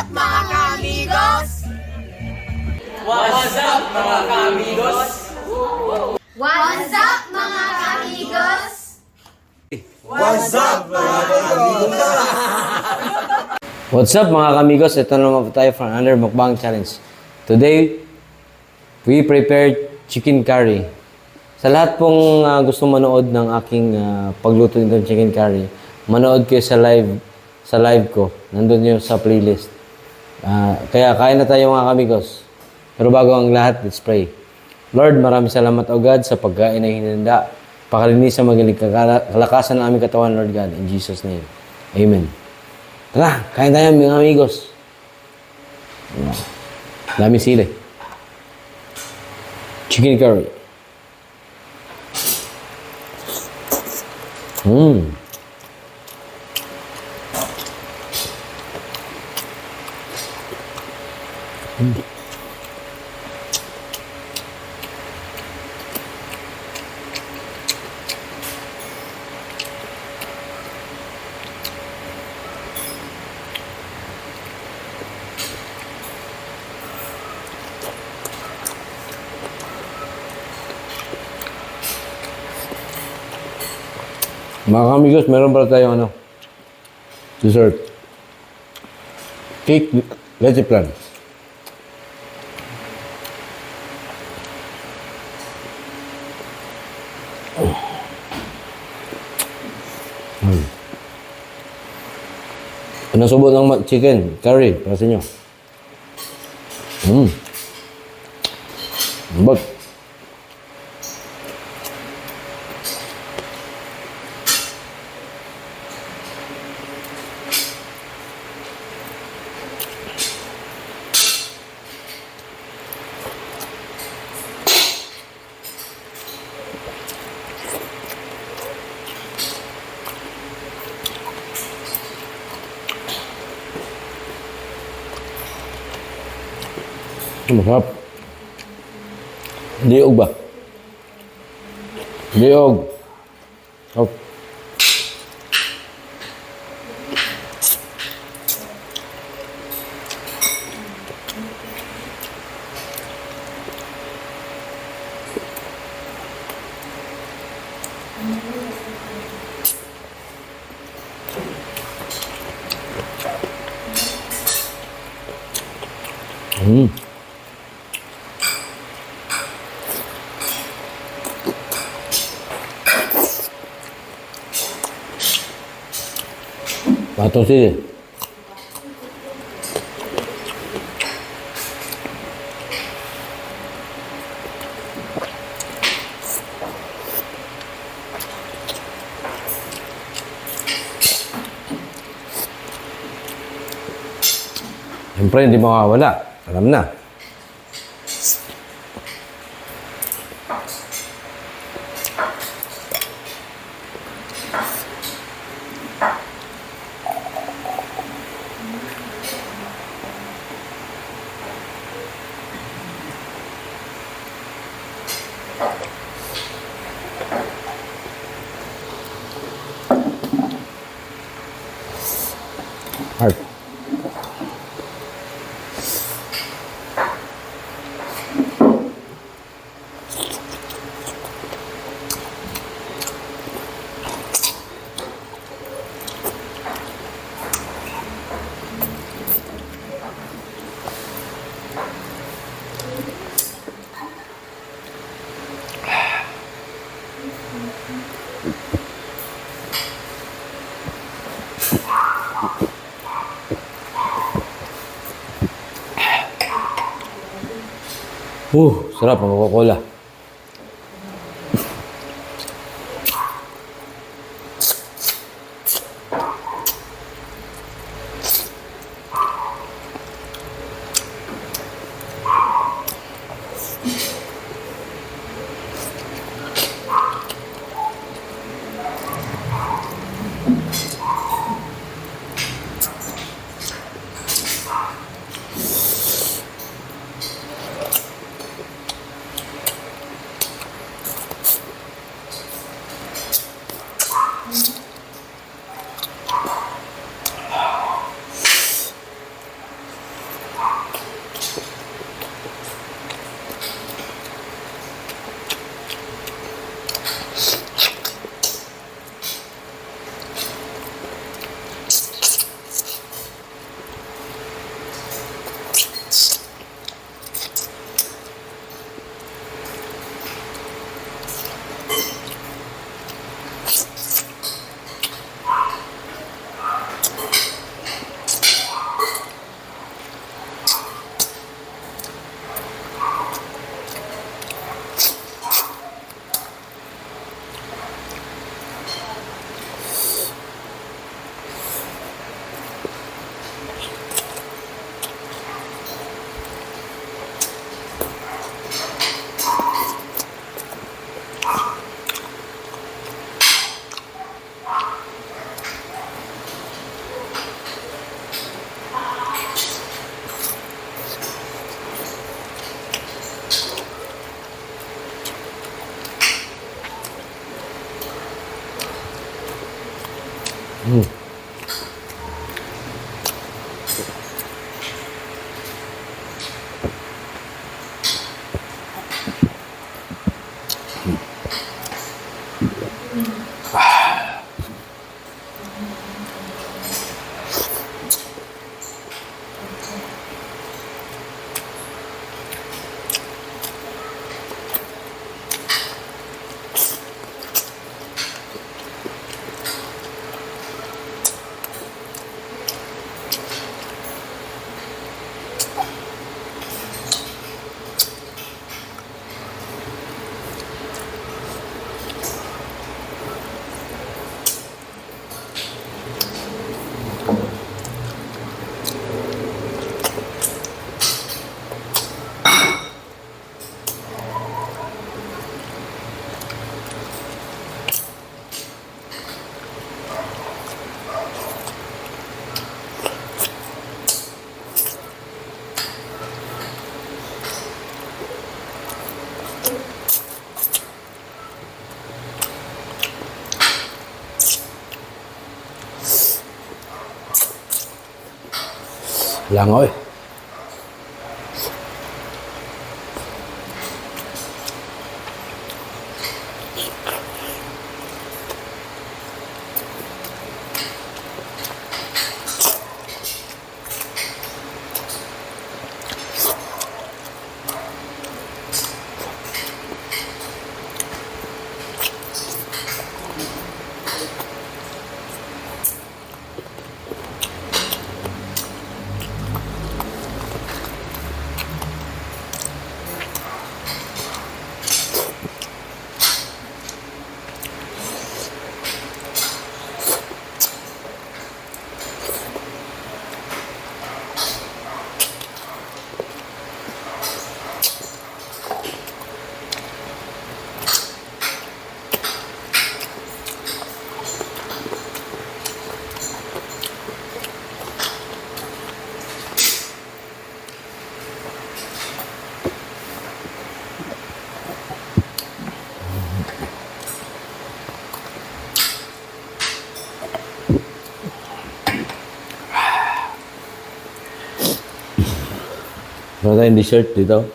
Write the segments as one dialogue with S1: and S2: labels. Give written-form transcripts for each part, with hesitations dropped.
S1: up mga ka-amigos?
S2: What's up mga ka-amigos?
S1: What's up mga ka-amigos?
S3: What's up, mga kaibigan?
S4: What's up mga kamigos? Ito naman po tayo for another mukbang challenge. Today, we prepared chicken curry. Sa lahat pong gusto manood ng aking pagluto nitong chicken curry, manood kayo sa live ko. Nandun yun sa playlist. Kaya kain na tayo mga kamigos. Pero bago ang lahat, let's pray. Lord, maraming salamat o God sa pagkain na hinanda. Pakalinisan, magaling kalakasan ng aming katawan, Lord God. In Jesus' name. Amen. Tara, kain tayo mga amigos. Dami sili. Chicken curry. Mga kamigos, meron pala tayong dessert. Cake with leche plan. Nasubo ng chicken curry para sa inyo. But masarap. Liog ba? Liog. Oh. Patong sili. Siyempre, hindi mawawala. Alam na. Heart. Sarap ang Coca-Cola. Langoy. Meron tayong dessert dito.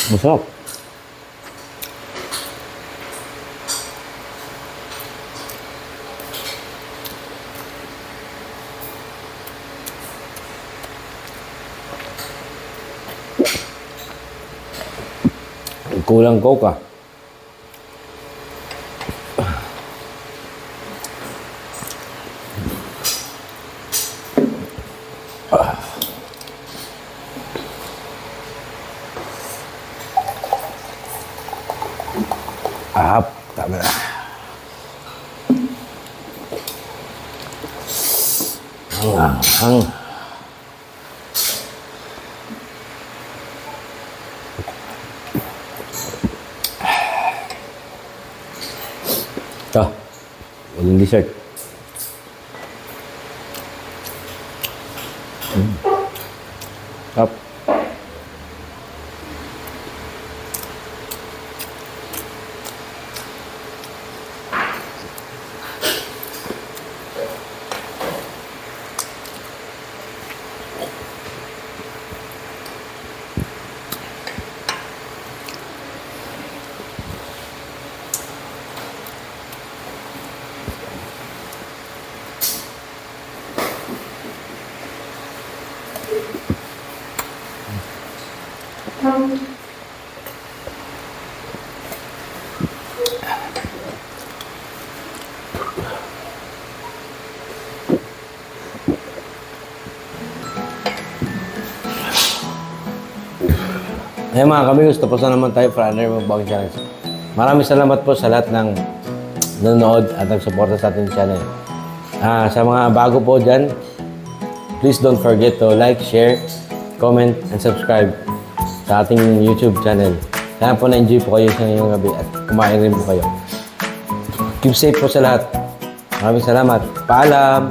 S4: Masarap. Kulang coke ah. Tama na. Ang. Ito. Walang dessert. Up. Ayan mga kamigos, tapos na naman tayo for another mukbang challenge. Maraming salamat po sa lahat ng nanonood at nagsuporta sa ating channel. Sa mga bago po dyan, please don't forget to like, share, comment, and subscribe sa ating YouTube channel. Sana po na-enjoy po kayo sa ngayong gabi at kumain rin po kayo. Keep safe po sa lahat. Maraming salamat. Paalam!